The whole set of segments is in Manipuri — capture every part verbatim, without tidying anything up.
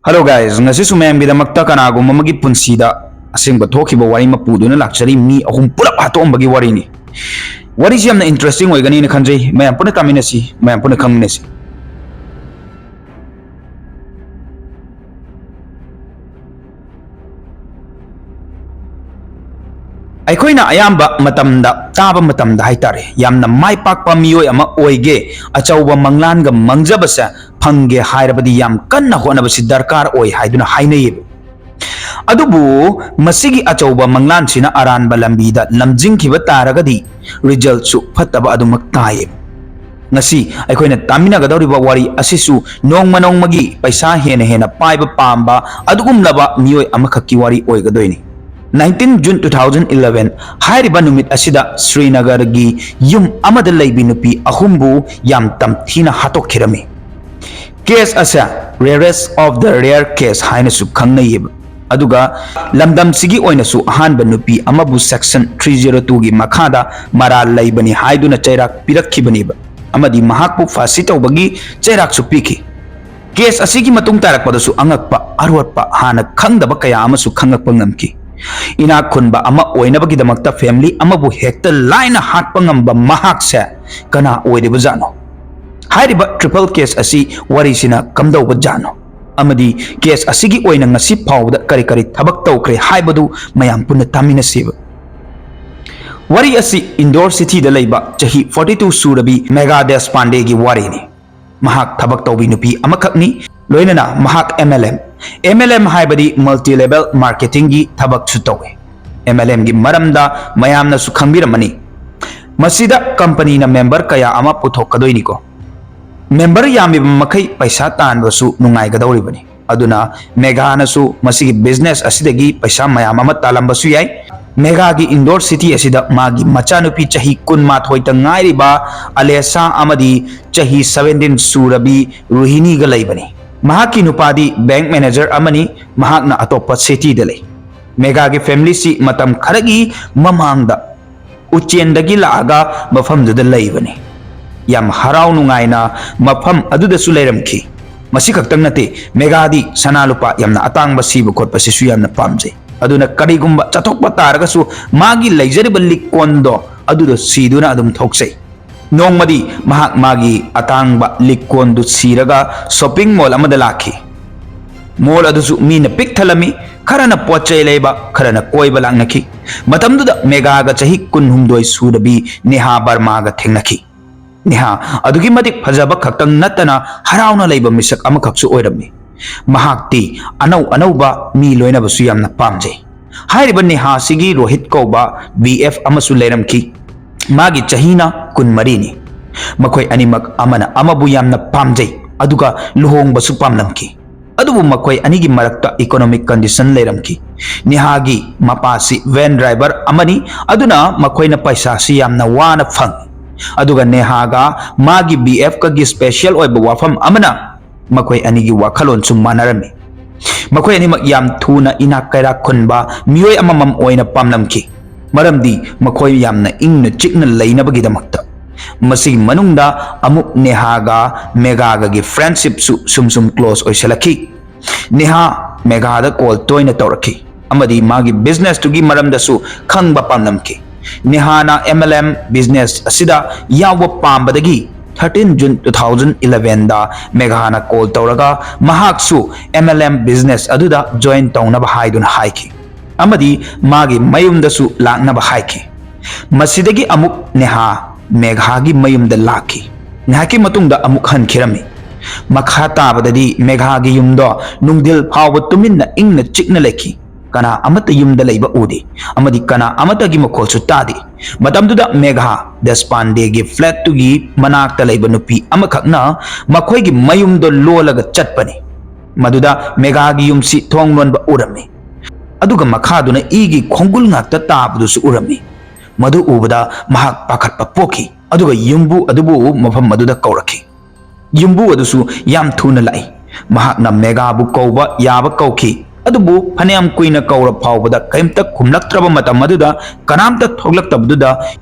Hello guys, ꯉꯁꯤꯁꯨ ꯃꯌꯥꯝꯒꯤꯗꯃꯛꯇ ꯀꯅꯥꯒꯨꯝꯕ ꯑꯃꯒꯤ ꯄꯨꯟꯁꯤꯗ ꯑꯁꯦꯡꯕ ꯊꯣꯛꯈꯤꯕ ꯋꯥꯔꯤ ꯑꯃ ꯄꯨꯗꯨꯅ ꯂꯥꯛꯆꯔꯤ꯫ ꯃꯤ ꯑꯍꯨꯝ ꯄꯨꯂꯞ ꯍꯥꯠꯇꯣꯛꯑꯝꯕꯒꯤ ꯋꯥꯔꯤꯅꯤ꯫ ꯋꯥꯔꯤꯁꯤ ꯌꯥꯝꯅ interesting ꯑꯣꯏꯒꯅꯤꯅ ꯈꯟꯖꯩ꯫ ꯃꯌꯥꯝ ꯄꯨꯟꯅ ꯇꯥꯃꯤꯟꯅꯁꯤ, ꯃꯌꯥꯝ ꯄꯨꯟꯅ ꯈꯪꯃꯤꯟꯅꯁꯤ꯫ ꯑꯩꯈꯣꯏꯅ ꯑꯌꯥꯝꯕ ꯃꯇꯝꯗ ꯇꯥꯕ ꯃꯇꯝꯗ ꯍꯥꯏꯇꯥꯔꯦ, ꯌꯥꯝꯅ ꯃꯥꯏ ꯄꯥꯛꯄ ꯃꯤꯑꯣꯏ ꯑꯃ ꯑꯣꯏꯒꯦ, ꯑꯆꯧꯕ ꯃꯪꯂꯥꯟꯒ ꯃꯪꯖꯕꯁꯦ ꯐꯪꯒꯦ ꯍꯥꯏꯔꯕꯗꯤ ꯌꯥꯝ ꯀꯟꯅ ꯍꯣꯠꯅꯕꯁꯤ ꯗꯔꯀꯥꯔ ꯑꯣꯏ ꯍꯥꯏꯗꯨꯅ ꯍꯥꯏꯅꯩꯌꯦꯕ꯫ ꯑꯗꯨꯕꯨ ꯃꯁꯤꯒꯤ ꯑꯆꯧꯕ ꯃꯪꯂꯥꯟꯁꯤꯅ ꯑꯔꯥꯟꯕ ꯂꯝꯕꯤꯗ ꯂꯝꯖꯤꯡꯈꯤꯕ ꯇꯥꯔꯒꯗꯤ resultꯁꯨ ꯐꯠꯇꯕ ꯑꯗꯨꯃꯛ ꯇꯥꯏꯌꯦꯕ꯫ ꯉꯁꯤ ꯑꯩꯈꯣꯏꯅ ꯇꯥꯃꯤꯟꯅꯒꯗꯧꯔꯤꯕ ꯋꯥꯔꯤ ꯑꯁꯤꯁꯨ ꯅꯣꯡꯃ ꯅꯣꯡꯃꯒꯤ ꯄꯩꯁꯥ ꯍꯦꯟꯅ ꯍꯦꯟꯅ ꯄꯥꯏꯕ ꯄꯥꯝꯕ ꯑꯗꯨꯒꯨꯝꯂꯕ ꯃꯤꯑꯣꯏ ꯑꯃꯈꯛꯀꯤ ꯋꯥꯔꯤ ꯑꯣꯏꯒꯗꯣꯏꯅꯤ꯫ Nineteen June two thousand eleven ꯍꯥꯏꯔꯤꯕ ꯅꯨꯃꯤꯠ ꯑꯁꯤꯗ ꯁ꯭ꯔꯤꯅꯒꯔꯒꯤ ꯌꯨꯝ ꯑꯃꯗ ꯂꯩꯕꯤ ꯅꯨꯄꯤ ꯑꯍꯨꯝꯕꯨ ꯌꯥꯝ ꯇꯝꯊꯤꯅ ꯍꯥꯠꯇꯣꯛꯈꯤꯔꯝꯃꯤ꯫ Case ꯑꯁꯦ rarest of the rare case ꯍꯥꯏꯅꯁꯨ ꯈꯪꯅꯩꯌꯦꯕ꯫ ꯑꯗꯨꯒ ꯂꯝꯗꯝꯁꯤꯒꯤ ꯑꯣꯏꯅꯁꯨ ꯑꯍꯥꯟꯕ ꯅꯨꯄꯤ ꯑꯃꯕꯨ section three zero twoꯒꯤ ꯃꯈꯥꯗ ꯃꯔꯥꯜ ꯂꯩꯕꯅꯤ ꯍꯥꯏꯗꯨꯅ ꯆꯩꯔꯥꯛ ꯄꯤꯔꯛꯈꯤꯕꯅꯦꯕ, ꯑꯃꯗꯤ ꯃꯍꯥꯛꯄꯨ ꯐꯥꯁꯤ ꯇꯧꯕꯒꯤ ꯆꯩꯔꯥꯛꯁꯨ ꯄꯤꯈꯤ꯫ Case ꯑꯁꯤꯒꯤ ꯃꯇꯨꯡ ꯇꯥꯔꯛꯄꯗꯁꯨ ꯑꯉꯛꯄ, ꯑꯔꯣꯠꯄ, ꯍꯥꯟꯅ ꯈꯪꯗꯕ ꯀꯌꯥ ꯑꯃꯁꯨ ꯈꯪꯂꯛꯄ ꯉꯝꯈꯤ꯫ ꯏꯅꯥꯛ ꯈꯨꯟꯕ ꯑꯃ ꯑꯣꯏꯅꯕꯒꯤꯗꯃꯛꯇ family ꯑꯃꯕꯨ ꯍꯦꯛꯇ ꯂꯥꯏꯅ ꯍꯥꯠꯄ ꯉꯝꯕ ꯃꯍꯥꯛꯁꯦ ꯀꯅꯥ ꯑꯣꯏꯔꯤꯕꯖꯥꯠꯅꯣ? ꯍꯥꯏꯔꯤꯕ triple case ꯑꯁꯤ ꯋꯥꯔꯤꯁꯤꯅ ꯀꯝꯗꯧꯕ ꯖꯥꯠꯅꯣ? ꯑꯃꯗꯤ case ꯑꯁꯤꯒꯤ ꯑꯣꯏꯅ ꯉꯁꯤ ꯐꯥꯎꯕꯗ ꯀꯔꯤ ꯀꯔꯤ ꯊꯕꯛ ꯇꯧꯈ꯭ꯔꯦ ꯍꯥꯏꯕꯗꯨ ꯃꯌꯥꯝ ꯄꯨꯟꯅ ꯇꯥꯃꯤꯟꯅꯁꯤꯕ꯫ ꯋꯥꯔꯤ ꯑꯁꯤ ꯏꯟꯗꯣꯔ ꯁꯤꯇꯤꯗ ꯂꯩꯕ ꯆꯍꯤ forty two ꯁꯨꯔꯕꯤ ꯃꯦꯒꯥ ꯗꯦꯁꯄꯥꯟꯗꯦꯒꯤ ꯋꯥꯔꯤꯅꯤ꯫ ꯃꯍꯥꯛ ꯊꯕꯛ ꯇꯧꯕꯤ ꯅꯨꯄꯤ ꯑꯃꯈꯛꯅꯤ, ꯂꯣꯏꯅꯅ ꯃꯍꯥꯛ MLM, MLM ꯍꯥꯏꯕꯗꯤ multi level marketingꯒꯤ ꯊꯕꯛꯁꯨ ꯇꯧꯏ꯫ MLMꯒꯤ ꯃꯔꯝꯗ ꯃꯌꯥꯝꯅꯁꯨ ꯈꯪꯕꯤꯔꯝꯃꯅꯤ꯫ ꯃꯁꯤꯗ companyꯅ member ꯀꯌꯥ ꯑꯃ ꯄꯨꯊꯣꯛꯀꯗꯣꯏꯅꯤꯀꯣ꯫ Member ꯌꯥꯝꯃꯤꯕ ꯃꯈꯩ ꯄꯩꯁꯥ ꯇꯥꯟꯕꯁꯨ ꯅꯨꯡꯉꯥꯏꯒꯗꯧꯔꯤꯕꯅꯤ꯫ ꯑꯗꯨꯅ ꯃꯦꯒꯥꯅꯁꯨ ꯃꯁꯤꯒꯤ business ꯑꯁꯤꯗꯒꯤ ꯄꯩꯁꯥ ꯃꯌꯥꯝ ꯑꯃ ꯇꯥꯜꯂꯝꯕꯁꯨ ꯌꯥꯏ꯫ ꯃꯦꯒꯥꯒꯤ ꯏꯟꯗꯣꯔ ꯁꯤꯇꯤ ꯑꯁꯤꯗ ꯃꯥꯒꯤ ꯃꯆꯥꯅꯨꯄꯤ ꯆꯍꯤ ꯀꯨꯟꯃꯥꯊꯣꯏꯇ ꯉꯥꯏꯔꯤꯕ ꯑꯂꯦꯁꯥ ꯑꯃꯗꯤ ꯆꯍꯤ seventeen ꯁꯨꯔꯕꯤ ꯔꯨꯍꯤꯅꯤꯒ ꯂꯩꯕꯅꯤ꯫ ꯃꯍꯥꯛꯀꯤ ꯅꯨꯄꯥꯗꯤ bank manager ꯑꯃꯅꯤ, ꯃꯍꯥꯛꯅ ꯑꯇꯣꯞꯄ cityꯗ ꯂꯩ꯫ ꯃꯦꯒꯥꯒꯤ familyꯁꯤ ꯃꯇꯝ ꯈꯔꯒꯤ ꯃꯃꯥꯡꯗ ꯎꯆꯦꯟꯗꯒꯤ ꯂꯥꯛꯑꯒ ꯃꯐꯝꯗꯨꯗ ꯂꯩꯕꯅꯤ꯫ ꯌꯥꯝ ꯍꯔꯥꯎ ꯅꯨꯡꯉꯥꯏꯅ ꯃꯐꯝ ꯑꯗꯨꯗꯁꯨ ꯂꯩꯔꯝꯈꯤ꯫ ꯃꯁꯤ ꯈꯛꯇꯪ ꯅꯠꯇꯦ, ꯃꯦꯒꯥꯗꯤ ꯁꯅꯥ ꯂꯨꯄꯥ ꯌꯥꯝꯅ ꯑꯇꯥꯡꯕ ꯁꯤꯕ ꯈꯣꯠꯄꯁꯤꯁꯨ ꯌꯥꯝꯅ ꯄꯥꯝꯖꯩ꯫ ꯑꯗꯨꯅ ꯀꯔꯤꯒꯨꯝꯕ ꯆꯠꯊꯣꯛꯄ ꯇꯥꯔꯒꯁꯨ ꯃꯥꯒꯤ ꯂꯩꯖꯔꯤꯕ ꯂꯤꯛꯀꯣꯟꯗꯣ ꯑꯗꯨꯗꯣ ꯁꯤꯗꯨꯅ ꯑꯗꯨꯝ ꯊꯣꯛꯆꯩ꯫ ꯅꯣꯡꯃꯗꯤ ꯃꯍꯥꯛ ꯃꯥꯒꯤ ꯑꯇꯥꯡꯕ ꯂꯤꯛꯀꯣꯟꯗꯨ ꯁꯤꯔꯒ ꯁꯣꯄꯤꯡ ꯃꯣꯜ ꯑꯃꯗ ꯂꯥꯛꯈꯤ꯫ ꯃꯣꯜ ꯑꯗꯨꯁꯨ ꯃꯤꯅ ꯄꯤꯛ ꯊꯜꯂꯝꯃꯤ꯫ ꯈꯔꯅ ꯄꯣꯠ ꯆꯩ ꯂꯩꯕ, ꯈꯔꯅ ꯀꯣꯏꯕ ꯂꯥꯛꯅꯈꯤ꯫ ꯃꯇꯝꯗꯨꯗ ꯃꯦꯒꯥꯒ ꯆꯍꯤ ꯀꯨꯟꯍꯨꯝꯗꯣꯏ ꯁꯨꯔꯕꯤ ꯅꯦꯍꯥ ꯕꯔꯃꯥꯒ ꯊꯦꯡꯅꯈꯤ꯫ ꯅꯦꯍꯥ ꯑꯗꯨꯛꯀꯤ ꯃꯇꯤꯛ ꯐꯖꯕ ꯈꯛꯇꯪ ꯅꯠꯇꯅ ꯍꯔꯥꯎꯅ ꯂꯩꯕ ꯃꯤꯁꯛ ꯑꯃꯈꯛꯁꯨ ꯑꯣꯏꯔꯝꯃꯤ꯫ ꯃꯍꯥꯛꯇꯤ ꯑꯅꯧ ꯑꯅꯧꯕ ꯃꯤ ꯂꯣꯏꯅꯕꯁꯨ ꯌꯥꯝꯅ ꯄꯥꯝꯖꯩ꯫ ꯍꯥꯏꯔꯤꯕ ꯅꯦꯍꯥꯁꯤꯒꯤ ꯔꯣꯍꯤꯠ ꯀꯧꯕ ꯕꯤ ꯑꯦꯐ ꯑꯃꯁꯨ ꯂꯩꯔꯝꯈꯤ꯫ ꯃꯥꯒꯤ ꯆꯍꯤꯅ ꯀꯨꯟꯃꯔꯤꯅꯤ꯫ ꯃꯈꯣꯏ ꯑꯅꯤꯃꯛ ꯑꯃꯅ ꯑꯃꯕꯨ ꯌꯥꯝꯅ ꯄꯥꯝꯖꯩ, ꯑꯗꯨꯒ ꯂꯨꯍꯣꯡꯕꯁꯨ ꯄꯥꯝꯂꯝꯈꯤ꯫ ꯑꯗꯨꯕꯨ ꯃꯈꯣꯏ ꯑꯅꯤꯒꯤ ꯃꯔꯛꯇ economic condition ꯂꯩꯔꯝꯈꯤ꯫ ꯅꯦꯍꯥꯒꯤ ꯃꯄꯥꯁꯤ ꯚꯦꯟ ꯗ꯭ꯔꯥꯏꯚꯔ ꯑꯃꯅꯤ, ꯑꯗꯨꯅ ꯃꯈꯣꯏꯅ ꯄꯩꯁꯥꯁꯤ ꯌꯥꯝꯅ ꯋꯥꯅ ꯐꯪꯏ꯫ ꯑꯗꯨꯒ ꯅꯦꯍꯥꯒ ꯃꯥꯒꯤ ꯕꯤ ꯑꯦꯐꯀꯒꯤ special ꯑꯣꯏꯕ ꯋꯥꯐꯝ ꯑꯃꯅ, ꯃꯈꯣꯏ ꯑꯅꯤꯒꯤ ꯋꯥꯈꯜꯂꯣꯟꯁꯨ ꯃꯥꯟꯅꯔꯝꯃꯤ꯫ ꯃꯈꯣꯏ ꯑꯅꯤꯃꯛ ꯌꯥꯝ ꯊꯨꯅ ꯏꯅꯥꯛ ꯀꯩꯔꯥꯛ ꯈꯨꯟꯕ ꯃꯤꯑꯣꯏ ꯑꯃꯃꯝ ꯑꯣꯏꯅ ꯄꯥꯝꯂꯝꯈꯤ, ꯃꯔꯝꯗꯤ ꯃꯈꯣꯏ ꯌꯥꯝꯅ ꯏꯪꯅ ꯆꯤꯛꯅ ꯂꯩꯅꯕꯒꯤꯗꯃꯛꯇ꯫ ꯃꯁꯤꯒꯤ ꯃꯅꯨꯡꯗ ꯑꯃꯨꯛ ꯅꯦꯍꯥꯒ ꯃꯦꯒꯥꯒꯒꯤ friendshipꯁꯨ ꯁꯨꯝ ꯁꯨꯝ close ꯑꯣꯏꯁꯤꯜꯂꯛꯈꯤ꯫ ꯅꯦꯍꯥ ꯃꯦꯒꯥꯗ call ꯇꯣꯏꯅ ꯇꯧꯔꯛꯈꯤ ꯑꯃꯗꯤ ꯃꯥꯒꯤ businessꯇꯨꯒꯤ ꯃꯔꯝꯗꯁꯨ ꯈꯪꯕ ꯄꯥꯝꯂꯝꯈꯤ꯫ ꯅꯦꯍꯥꯅ M L M business ꯑꯁꯤꯗ ꯌꯥꯎꯕ ꯄꯥꯝꯕꯗꯒꯤ thirteen June two thousand elevenꯗ ꯃꯦꯒꯥꯅ call ꯇꯧꯔꯒ ꯃꯍꯥꯛꯁꯨ M L M business ꯑꯗꯨꯗ join ꯇꯧꯅꯕ ꯍꯥꯏꯗꯨꯅ ꯍꯥꯏꯈꯤ ꯑꯃꯗꯤ ꯃꯥꯒꯤ ꯃꯌꯨꯝꯗꯁꯨ ꯂꯥꯛꯅꯕ ꯍꯥꯏꯈꯤ꯫ ꯃꯁꯤꯗꯒꯤ ꯑꯃꯨꯛ ꯅꯦꯍꯥ ꯃꯦꯘꯥꯒꯤ ꯃꯌꯨꯝꯗ ꯂꯥꯛꯈꯤ꯫ ꯉꯥꯏꯍꯥꯛꯀꯤ ꯃꯇꯨꯡꯗ ꯑꯃꯨꯛ ꯍꯟꯈꯤꯔꯝꯃꯤ꯫ ꯃꯈꯥ ꯇꯥꯕꯗꯗꯤ ꯃꯦꯘꯥꯒꯤ ꯌꯨꯝꯗꯣ ꯅꯨꯡꯊꯤꯜ ꯐꯥꯎꯕ ꯇꯨꯃꯤꯟꯅ ꯏꯪꯅ ꯆꯤꯛꯅ ꯂꯩꯈꯤ꯫ ꯀꯅꯥ ꯑꯃꯠꯇ ꯌꯨꯝꯗ ꯂꯩꯕ ꯎꯗꯦ ꯑꯃꯗꯤ ꯀꯅꯥ ꯑꯃꯠꯇꯒꯤ ꯃꯈꯣꯜꯁꯨ ꯇꯥꯗꯦ꯫ ꯃꯇꯝꯗꯨꯗ ꯃꯦꯘꯥ ꯗꯦꯁꯄꯥꯟꯗꯦꯒꯤ flatꯇꯨꯒꯤ ꯃꯅꯥꯛꯇ ꯂꯩꯕ ꯅꯨꯄꯤ ꯑꯃꯈꯛꯅ ꯃꯈꯣꯏꯒꯤ ꯃꯌꯨꯝꯗꯣ ꯂꯣꯜꯂꯒ ꯆꯠꯄꯅꯤ꯫ ꯃꯗꯨꯗ ꯃꯦꯘꯥꯒꯤ ꯌꯨꯝꯁꯤ ꯊꯣꯡ ꯂꯣꯟꯕ ꯎꯔꯝꯃꯤ꯫ ꯑꯗꯨꯒ ꯃꯈꯥꯗꯨꯅ ꯏꯒꯤ ꯈꯣꯡꯒꯨꯜ ꯉꯥꯛꯇ ꯇꯥꯕꯗꯨꯁꯨ ꯎꯔꯝꯃꯤ꯫ ꯃꯗꯨ ꯎꯕꯗ ꯃꯍꯥꯛ ꯄꯥꯈꯠꯄ ꯄꯣꯛꯈꯤ, ꯑꯗꯨꯒ ꯌꯨꯝꯕꯨ ꯑꯗꯨꯕꯨ ꯃꯐꯝ ꯑꯗꯨꯗ ꯀꯧꯔꯛꯈꯤ꯫ ꯌꯨꯝꯕꯨ ꯑꯗꯨꯁꯨ ꯌꯥꯝ ꯊꯨꯅ ꯂꯥꯛꯏ꯫ ꯃꯍꯥꯛꯅ ꯃꯦꯒꯥꯕꯨ ꯀꯧꯕ ꯌꯥꯕ ꯀꯧꯈꯤ, ꯑꯗꯨꯕꯨ ꯐꯅꯌꯥꯝ ꯀꯨꯏꯅ ꯀꯧꯔ ꯐꯥꯎꯕꯗ ꯀꯔꯤꯝꯇ ꯈꯨꯝꯂꯛꯇ꯭ꯔꯕ ꯃꯇꯝ ꯑꯗꯨꯗ, ꯀꯅꯥꯝꯇ ꯊꯣꯛꯂꯛꯇꯕꯗꯨꯗ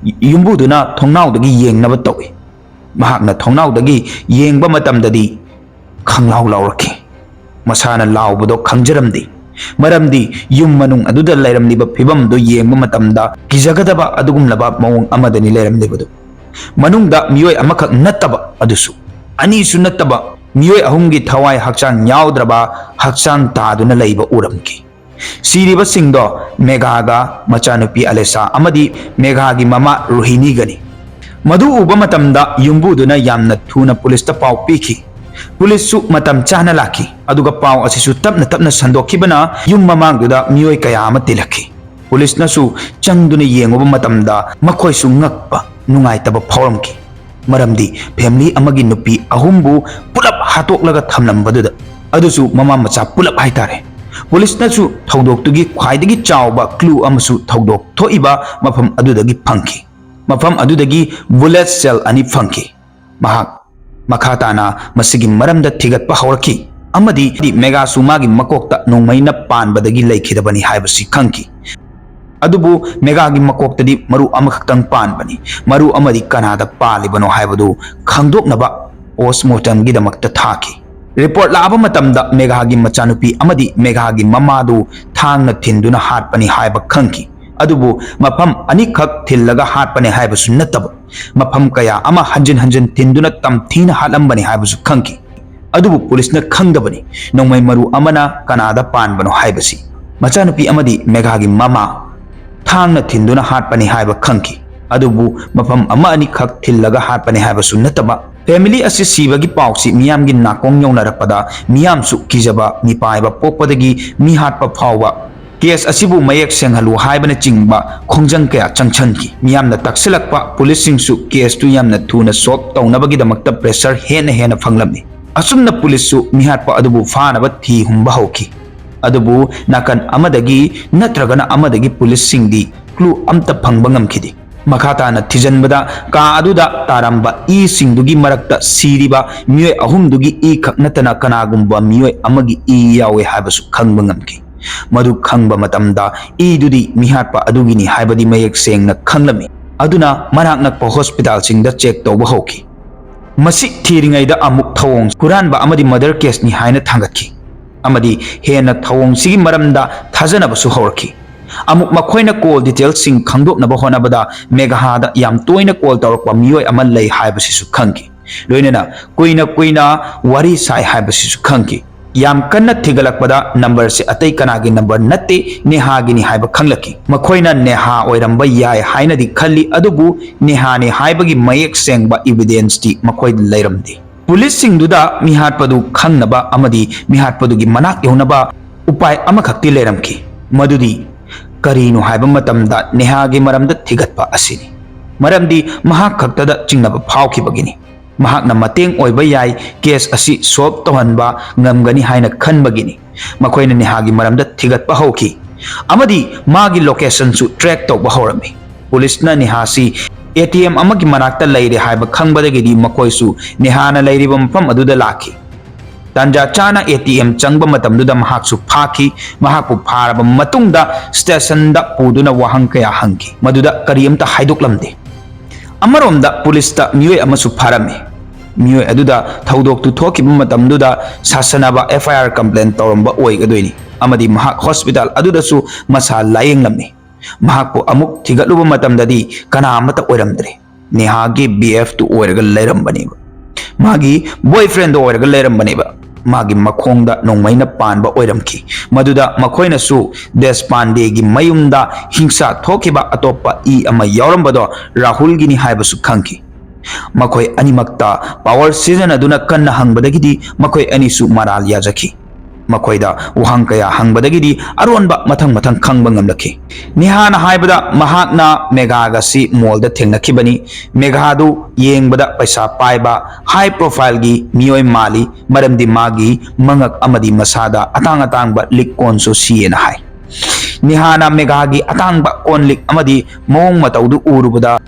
ꯌꯨꯝꯕꯨꯗꯨꯅ ꯊꯣꯡꯅꯥꯎꯗꯒꯤ ꯌꯦꯡꯅꯕ ꯇꯧꯏ꯫ ꯃꯍꯥꯛꯅ ꯊꯣꯡꯅꯥꯎꯗꯒꯤ ꯌꯦꯡꯕ ꯃꯇꯝꯗꯗꯤ ꯈꯪꯂꯥꯎ ꯂꯥꯎꯔꯛꯈꯤ꯫ ꯃꯁꯥꯅ ꯂꯥꯎꯕꯗꯣ ꯈꯪꯖꯔꯝꯗꯦ, ꯃꯔꯝꯗꯤ ꯌꯨꯝ ꯃꯅꯨꯡ ꯑꯗꯨꯗ ꯂꯩꯔꯝꯂꯤꯕ ꯐꯤꯕꯝꯗꯨ ꯌꯦꯡꯕ ꯃꯇꯝꯗ ꯀꯤꯖꯒꯗꯕ ꯑꯗꯨꯒꯨꯝꯂꯕ ꯃꯑꯣꯡ ꯑꯃꯗꯅꯤ ꯂꯩꯔꯝꯂꯤꯕꯗꯨ꯫ ꯃꯅꯨꯡꯗ ꯃꯤꯑꯣꯏ ꯑꯃꯈꯛ ꯅꯠꯇꯕ, ꯑꯗꯨꯁꯨ ꯑꯅꯤꯁꯨ ꯅꯠꯇꯕ, ꯃꯤꯑꯣꯏ ꯑꯍꯨꯝꯒꯤ ꯊꯋꯥꯏ ꯍꯛꯆꯥꯡ ꯌꯥꯎꯗ꯭ꯔꯕ ꯍꯛꯆꯥꯡ ꯇꯥꯗꯨꯅ ꯂꯩꯕ ꯎꯔꯝꯈꯤ꯫ ꯁꯤꯔꯤꯕꯁꯤꯡꯗꯣ ꯃꯦꯘꯥꯒ ꯃꯆꯥꯅꯨꯄꯤ ꯑꯂꯦꯁꯥ ꯑꯃꯗꯤ ꯃꯦꯘꯥꯒꯤ ꯃꯃꯥ ꯔꯣꯍꯤꯅꯤꯒꯅꯤ꯫ ꯃꯗꯨ ꯎꯕ ꯃꯇꯝꯗ ꯌꯨꯝꯕꯨꯗꯨꯅ ꯌꯥꯝꯅ ꯊꯨꯅ ꯄꯨꯂꯤꯁꯇ ꯄꯥꯎ ꯄꯤꯈꯤ꯫ ꯄꯨꯂꯤꯁꯁꯨ ꯃꯇꯝ ꯆꯥꯅ ꯂꯥꯛꯈꯤ, ꯑꯗꯨꯒ ꯄꯥꯎ ꯑꯁꯤꯁꯨ ꯇꯞꯅ ꯇꯞꯅ ꯁꯟꯗꯣꯛꯈꯤꯕꯅ ꯌꯨꯝ ꯃꯃꯥꯡꯗꯨꯗ ꯃꯤꯑꯣꯏ ꯀꯌꯥ ꯑꯃ ꯇꯤꯜꯂꯛꯈꯤ꯫ ꯄꯨꯂꯤꯁꯅꯁꯨ ꯆꯪꯗꯨꯅ ꯌꯦꯡꯉꯨꯕ ꯃꯇꯝꯗ ꯃꯈꯣꯏꯁꯨ ꯉꯛꯄ, ꯅꯨꯡꯉꯥꯏꯇꯕ ꯐꯥꯎꯔꯝꯈꯤ, ꯃꯔꯝꯗꯤ ꯐꯦꯃꯤꯂꯤ ꯑꯃꯒꯤ ꯅꯨꯄꯤ ꯑꯍꯨꯝꯕꯨ ꯄꯨꯂꯞ ꯍꯥꯠꯇꯣꯛꯂꯒ ꯊꯝꯂꯝꯕꯗꯨꯗ, ꯑꯗꯨꯁꯨ ꯃꯃꯥ ꯃꯆꯥ ꯄꯨꯂꯞ ꯍꯥꯏꯇꯥꯔꯦ꯫ ꯄꯨꯂꯤꯁꯅꯁꯨ ꯊꯧꯗꯣꯛꯇꯨꯒꯤ ꯈ꯭ꯋꯥꯏꯗꯒꯤ ꯆꯥꯎꯕ ꯀ꯭ꯂꯨ ꯑꯃꯁꯨ ꯊꯧꯗꯣꯛ ꯊꯣꯛꯏꯕ ꯃꯐꯝ ꯑꯗꯨꯗꯒꯤ ꯐꯪꯈꯤ꯫ ꯃꯐꯝ ꯑꯗꯨꯗꯒꯤ ꯕꯨꯂꯦꯠ ꯁꯦꯜ ꯑꯅꯤ ꯐꯪꯈꯤ꯫ ꯃꯍꯥꯛ ꯃꯈꯥ ꯇꯥꯅ ꯃꯁꯤꯒꯤ ꯃꯔꯝꯗ ꯊꯤꯒꯠꯄ ꯍꯧꯔꯛꯈꯤ ꯑꯃꯗꯤ ꯃꯦꯒꯥꯁꯨ ꯃꯥꯒꯤ ꯃꯀꯣꯛꯇ ꯅꯣꯡꯃꯩꯅ ꯄꯥꯟꯕꯗꯒꯤ ꯂꯩꯈꯤꯗꯕꯅꯤ ꯍꯥꯏꯕꯁꯤ ꯈꯪꯈꯤ꯫ ꯑꯗꯨꯕꯨ ꯃꯦꯒꯥꯒꯤ ꯃꯀꯣꯛꯇꯗꯤ ꯃꯔꯨ ꯑꯃꯈꯛꯇꯪ ꯄꯥꯟꯕꯅꯤ꯫ ꯃꯔꯨ ꯑꯃꯗꯤ ꯀꯅꯥꯗ ꯄꯥꯜꯂꯤꯕꯅꯣ ꯍꯥꯏꯕꯗꯨ ꯈꯪꯗꯣꯛꯅꯕ ꯄꯣꯁꯃꯣꯔꯇꯝꯒꯤꯗꯃꯛꯇ ꯊꯥꯈꯤ꯫ ꯔꯤꯄꯣꯔꯠ ꯂꯥꯛꯑꯕ ꯃꯇꯝꯗ ꯃꯦꯒꯥꯒꯤ ꯃꯆꯥꯅꯨꯄꯤ ꯑꯃꯗꯤ ꯃꯦꯒꯥꯒꯤ ꯃꯃꯥꯗꯨ ꯊꯥꯡꯅ ꯊꯤꯟꯗꯨꯅ ꯍꯥꯠꯄꯅꯤ ꯍꯥꯏꯕ ꯈꯪꯈꯤ꯫ ꯑꯗꯨꯕꯨ ꯃꯐꯝ ꯑꯅꯤꯈꯛ ꯊꯤꯜꯂꯒ ꯍꯥꯠꯄꯅꯤ ꯍꯥꯏꯕꯁꯨ ꯅꯠꯇꯕ, ꯃꯐꯝ ꯀꯌꯥ ꯑꯃ ꯍꯟꯖꯤꯟ ꯍꯟꯖꯤꯟ ꯊꯤꯟꯗꯨꯅ ꯇꯝꯊꯤꯅ ꯍꯥꯠꯂꯝꯕꯅꯤ ꯍꯥꯏꯕꯁꯨ ꯈꯪꯈꯤ꯫ ꯑꯗꯨꯕꯨ ꯄꯨꯂꯤꯁꯅ ꯈꯪꯗꯕꯅꯤ ꯅꯣꯡꯃꯩ ꯃꯔꯨ ꯑꯃꯅ ꯀꯅꯥꯗ ꯄꯥꯟꯕꯅꯣ ꯍꯥꯏꯕꯁꯤ꯫ ꯃꯆꯥꯅꯨꯄꯤ ꯑꯃꯗꯤ ꯃꯦꯘꯥꯒꯤ ꯃꯃꯥ ꯊꯥꯡꯅ ꯊꯤꯟꯗꯨꯅ ꯍꯥꯠꯄꯅꯤ ꯍꯥꯏꯕ ꯈꯪꯈꯤ꯫ ꯑꯗꯨꯕꯨ ꯃꯐꯝ ꯑꯃ ꯑꯅꯤꯈꯛ ꯊꯤꯜꯂꯒ ꯍꯥꯠꯄꯅꯤ ꯍꯥꯏꯕꯁꯨ ꯅꯠꯇꯕ, ꯐꯦꯃꯤꯂꯤ ꯑꯁꯤ ꯁꯤꯕꯒꯤ ꯄꯥꯎꯁꯤ ꯃꯤꯌꯥꯝꯒꯤ ꯅꯥꯀꯣꯡ ꯌꯧꯅꯔꯛꯄꯗ ꯃꯤꯌꯥꯝꯁꯨ ꯀꯤꯖꯕ, ꯃꯤꯄꯥꯏꯕ ꯄꯣꯛꯄꯗꯒꯤ ꯃꯤ ꯍꯥꯠꯄ ꯐꯥꯎꯕ ꯀꯦꯁ ꯑꯁꯤꯕꯨ ꯃꯌꯦꯛ ꯁꯦꯡꯍꯜꯂꯨ ꯍꯥꯏꯕꯅꯆꯤꯡꯕ ꯈꯣꯡꯖꯪ ꯀꯌꯥ ꯆꯪꯁꯤꯟꯈꯤ꯫ ꯃꯤꯌꯥꯝꯅ ꯇꯛꯁꯤꯜꯂꯛꯄ ꯄꯨꯂꯤꯁꯁꯤꯡꯁꯨ ꯀꯦꯁꯇꯨ ꯌꯥꯝꯅ ꯊꯨꯅ ꯁꯣꯜꯕ ꯇꯧꯅꯕꯒꯤꯗꯃꯛꯇ ꯄ꯭ꯔꯦꯁꯔ ꯍꯦꯟꯅ ꯍꯦꯟꯅ ꯐꯪꯂꯝꯃꯤ꯫ ꯑꯁꯨꯝꯅ ꯄꯨꯂꯤꯁꯁꯨ ꯃꯤꯍꯥꯠꯄ ꯑꯗꯨꯕꯨ ꯐꯥꯅꯕ ꯊꯤ ꯍꯨꯝꯕ ꯍꯧꯈꯤ꯫ ꯑꯗꯨꯕꯨ ꯅꯥꯀꯟ ꯑꯃꯗꯒꯤ ꯅꯠꯇ꯭ꯔꯒꯅ ꯑꯃꯗꯒꯤ ꯄꯨꯂꯤꯁꯁꯤꯡꯗꯤ ꯀ꯭ꯂꯨ ꯑꯝꯇ ꯐꯪꯕ ꯉꯝꯈꯤꯗꯦ꯫ ꯃꯈꯥ ꯇꯥꯅ ꯊꯤꯖꯤꯟꯕꯗ ꯀꯥ ꯑꯗꯨꯗ ꯇꯥꯔꯝꯕ ꯏꯁꯤꯡꯗꯨꯒꯤ ꯃꯔꯛꯇ ꯁꯤꯔꯤꯕ ꯃꯤꯑꯣꯏ ꯑꯍꯨꯝꯗꯨꯒꯤ ꯏ ꯈꯛ ꯅꯠꯇꯅ ꯀꯅꯥꯒꯨꯝꯕ ꯃꯤꯑꯣꯏ ꯑꯃꯒꯤ ꯏ ꯌꯥꯎꯋꯦ ꯍꯥꯏꯕꯁꯨ ꯈꯪꯕ ꯉꯝꯈꯤ꯫ ꯃꯗꯨ ꯈꯪꯕ ꯃꯇꯝꯗ ꯏꯗꯨꯗꯤ ꯃꯤꯍꯥꯠꯄ ꯑꯗꯨꯒꯤꯅꯤ ꯍꯥꯏꯕꯗꯤ ꯃꯌꯦꯛ ꯁꯦꯡꯅ ꯈꯪꯂꯝꯃꯤ꯫ ꯑꯗꯨꯅ ꯃꯅꯥꯛ ꯅꯛꯄ ꯍꯣꯁꯄꯤꯇꯥꯜꯁꯤꯡꯗ ꯆꯦꯛ ꯇꯧꯕ ꯍꯧꯈꯤ꯫ ꯃꯁꯤ ꯊꯤꯔꯤꯉꯩꯗ ꯑꯃꯨꯛ ꯊꯧꯑꯣꯡ ꯍꯨꯔꯥꯟꯕ ꯑꯃꯗꯤ murder case ꯅꯤ ꯍꯥꯏꯅ ꯊꯥꯡꯒꯠꯈꯤ, ꯑꯃꯗꯤ ꯍꯦꯟꯅ ꯊꯧꯑꯣꯡꯁꯤꯒꯤ ꯃꯔꯝꯗ ꯊꯥꯖꯅꯕꯁꯨ ꯍꯧꯔꯛꯈꯤ꯫ ꯑꯃꯨꯛ ꯃꯈꯣꯏꯅ call details ꯁꯤꯡ ꯈꯪꯗꯣꯛꯅꯕ ꯍꯣꯠꯅꯕꯗ ꯃꯦꯘꯥꯗ ꯌꯥꯝ ꯇꯣꯏꯅ call ꯇꯧꯔꯛꯄ ꯃꯤꯑꯣꯏ ꯑꯃ ꯂꯩ ꯍꯥꯏꯕꯁꯤꯁꯨ ꯈꯪꯈꯤ꯫ ꯂꯣꯏꯅꯅ ꯀꯨꯏꯅ ꯀꯨꯏꯅ ꯋꯥꯔꯤ ꯁꯥꯏ ꯍꯥꯏꯕꯁꯤꯁꯨ ꯈꯪꯈꯤ꯫ ꯌꯥꯝ ꯀꯟꯅ ꯊꯤꯒꯠꯂꯛꯄꯗ number ꯁꯦ ꯑꯇꯩ ꯀꯅꯥꯒꯤ number ꯅꯠꯇꯦ, ꯅꯦꯍꯥꯒꯤꯅꯤ ꯍꯥꯏꯕ ꯈꯪꯂꯛꯈꯤ꯫ ꯃꯈꯣꯏꯅ ꯅꯦꯍꯥ ꯑꯣꯏꯔꯝꯕ ꯌꯥꯏ ꯍꯥꯏꯅꯗꯤ ꯈꯜꯂꯤ, ꯑꯗꯨꯕꯨ ꯅꯦꯍꯥꯅꯤ ꯍꯥꯏꯕꯒꯤ ꯃꯌꯦꯛ ꯁꯦꯡꯕ evidence ꯇꯤ ꯃꯈꯣꯏꯗ ꯂꯩꯔꯝꯗꯦ꯫ ꯄꯨꯂꯤꯁꯁꯤꯡꯗꯨꯗ ꯃꯤꯍꯥꯠꯄꯗꯨ ꯈꯪꯅꯕ ꯑꯃꯗꯤ ꯃꯤꯍꯥꯠꯄꯗꯨꯒꯤ ꯃꯅꯥꯛ ꯌꯧꯅꯕ ꯎꯄꯥꯏ ꯑꯃꯈꯛꯇꯤ ꯂꯩꯔꯝꯈꯤ, ꯃꯗꯨꯗꯤ ꯀꯔꯤꯅꯣ ꯍꯥꯏꯕ ꯃꯇꯝꯗ ꯅꯦꯍꯥꯒꯤ ꯃꯔꯝꯗ ꯊꯤꯒꯠꯄ ꯑꯁꯤꯅꯤ꯫ ꯃꯔꯝꯗꯤ ꯃꯍꯥꯛ ꯈꯛꯇꯗ ꯆꯤꯡꯅꯕ ꯐꯥꯎꯈꯤꯕꯒꯤꯅꯤ꯫ ꯃꯍꯥꯛꯅ ꯃꯇꯦꯡ ꯑꯣꯏꯕ ꯌꯥꯏ, case ꯑꯁꯤ solve ꯇꯧꯍꯟꯕ ꯉꯝꯒꯅꯤ ꯍꯥꯏꯅ ꯈꯟꯕꯒꯤꯅꯤ꯫ ꯃꯈꯣꯏꯅ ꯅꯦꯍꯥꯒꯤ ꯃꯔꯝꯗ ꯊꯤꯒꯠꯄ ꯍꯧꯈꯤ ꯑꯃꯗꯤ ꯃꯥꯒꯤ location ꯁꯨ track ꯇꯧꯕ ꯍꯧꯔꯝꯃꯤ꯫ ꯄꯨꯂꯤꯁꯅ ꯅꯦꯍꯥꯁꯤ A T M ꯑꯃꯒꯤ ꯃꯅꯥꯛꯇ ꯂꯩꯔꯦ ꯍꯥꯏꯕ ꯈꯪꯕꯗꯒꯤꯗꯤ ꯃꯈꯣꯏꯁꯨ ꯅꯦꯍꯥꯅ ꯂꯩꯔꯤꯕ ꯃꯐꯝ ꯑꯗꯨꯗ ꯂꯥꯛꯈꯤ꯫ ꯇꯥꯟꯖꯥ ꯆꯥꯅ A T M ꯆꯪꯕ ꯃꯇꯝꯗꯨꯗ ꯃꯍꯥꯛꯁꯨ ꯐꯥꯈꯤ꯫ ꯃꯍꯥꯛꯄꯨ ꯐꯥꯔꯕ ꯃꯇꯨꯡꯗ station ꯗ ꯄꯨꯗꯨꯅ ꯋꯥꯍꯪ ꯀꯌꯥ ꯍꯪꯈꯤ, ꯃꯗꯨꯗ ꯀꯔꯤꯝꯇ ꯍꯥꯏꯗꯣꯛꯂꯝꯗꯦ꯫ ꯑꯃꯔꯣꯝꯗ ꯄꯨꯂꯤꯁꯇ ꯃꯤꯑꯣꯏ ꯑꯃꯁꯨ ꯐꯥꯔꯝꯃꯤ꯫ ꯃꯤꯑꯣꯏ ꯑꯗꯨꯗ ꯊꯧꯗꯣꯛꯇꯨ ꯊꯣꯛꯈꯤꯕ ꯃꯇꯝꯗꯨꯗ ꯁꯥꯁꯅꯕ F I R complain ꯇꯧꯔꯝꯕ ꯑꯣꯏꯒꯗꯣꯏꯅꯤ ꯑꯃꯗꯤ ꯃꯍꯥꯛ hospital ꯑꯗꯨꯗꯁꯨ ꯃꯁꯥ ꯂꯥꯌꯦꯡꯂꯝꯃꯤ꯫ ꯃꯍꯥꯛꯄꯨ ꯑꯃꯨꯛ ꯊꯤꯒꯠꯂꯨꯕ ꯃꯇꯝꯗꯗꯤ ꯀꯅꯥ ꯑꯃꯠꯇ ꯑꯣꯏꯔꯝꯗ꯭ꯔꯦ꯫ ꯅꯦꯍꯥꯒꯤ B F ꯇꯨ ꯑꯣꯏꯔꯒ ꯂꯩꯔꯝꯕꯅꯦꯕ꯫ ꯃꯥꯒꯤ boyfriend ꯗꯣ ꯑꯣꯏꯔꯒ ꯂꯩꯔꯝꯕꯅꯦꯕ꯫ ꯃꯥꯒꯤ ꯃꯈꯣꯡꯗ ꯅꯣꯡꯃꯩꯅ ꯄꯥꯟꯕ ꯑꯣꯏꯔꯝꯈꯤ꯫ ꯃꯗꯨꯗ ꯃꯈꯣꯏꯅꯁꯨ ꯗꯦꯁꯄꯥꯟꯗꯦꯒꯤ ꯃꯌꯨꯝꯗ ꯍꯤꯡꯁꯥ ꯊꯣꯛꯈꯤꯕ ꯑꯇꯣꯞꯄ ꯏ ꯑꯃ ꯌꯥꯎꯔꯝꯕꯗꯣ ꯔꯥꯍꯨꯜꯒꯤꯅꯤ ꯍꯥꯏꯕꯁꯨ ꯈꯪꯈꯤ꯫ ꯃꯈꯣꯏ ꯑꯅꯤꯃꯛꯇ power ꯁꯤꯖꯤꯟꯅꯗꯨꯅ ꯀꯟꯅ ꯍꯪꯕꯗꯒꯤꯗꯤ ꯃꯈꯣꯏ ꯑꯅꯤꯁꯨ ꯃꯔꯥꯜ ꯌꯥꯖꯈꯤ꯫ ꯃꯈꯣꯏꯗ ꯋꯥꯍꯪ ꯀꯌꯥ ꯍꯪꯕꯗꯒꯤꯗꯤ ꯑꯔꯣꯟꯕ ꯃꯊꯪ ꯃꯊꯪ ꯈꯪꯕ ꯉꯝꯂꯛꯈꯤ꯫ ꯅꯦꯍꯥꯅ ꯍꯥꯏꯕꯗ ꯃꯍꯥꯛꯅ ꯃꯦꯒꯥꯒꯁꯤ mall ꯗ ꯊꯦꯡꯅꯈꯤꯕꯅꯤ꯫ ꯃꯦꯒꯥꯗꯨ ꯌꯦꯡꯕꯗ ꯄꯩꯁꯥ ꯄꯥꯏꯕ, high profile ꯒꯤ ꯃꯤꯑꯣꯏ ꯃꯥꯜꯂꯤ, ꯃꯔꯝꯗꯤ ꯃꯥꯒꯤ ꯃꯉꯛ ꯑꯃꯗꯤ ꯃꯁꯥꯗ ꯑꯇꯥꯡ ꯑꯇꯥꯡꯕ ꯂꯤꯛ ꯀꯣꯟꯁꯨ ꯁꯤꯌꯦꯅ ꯍꯥꯏ꯫ ꯅꯦꯍꯥꯅ ꯃꯦꯒꯥꯒꯤ ꯑꯇꯥꯡꯕ ꯀꯣꯟ ꯂꯤꯛ ꯑꯃꯗꯤ ꯃꯑꯣꯡ ꯃꯇꯧꯗꯨ ꯎꯔꯨꯕꯗ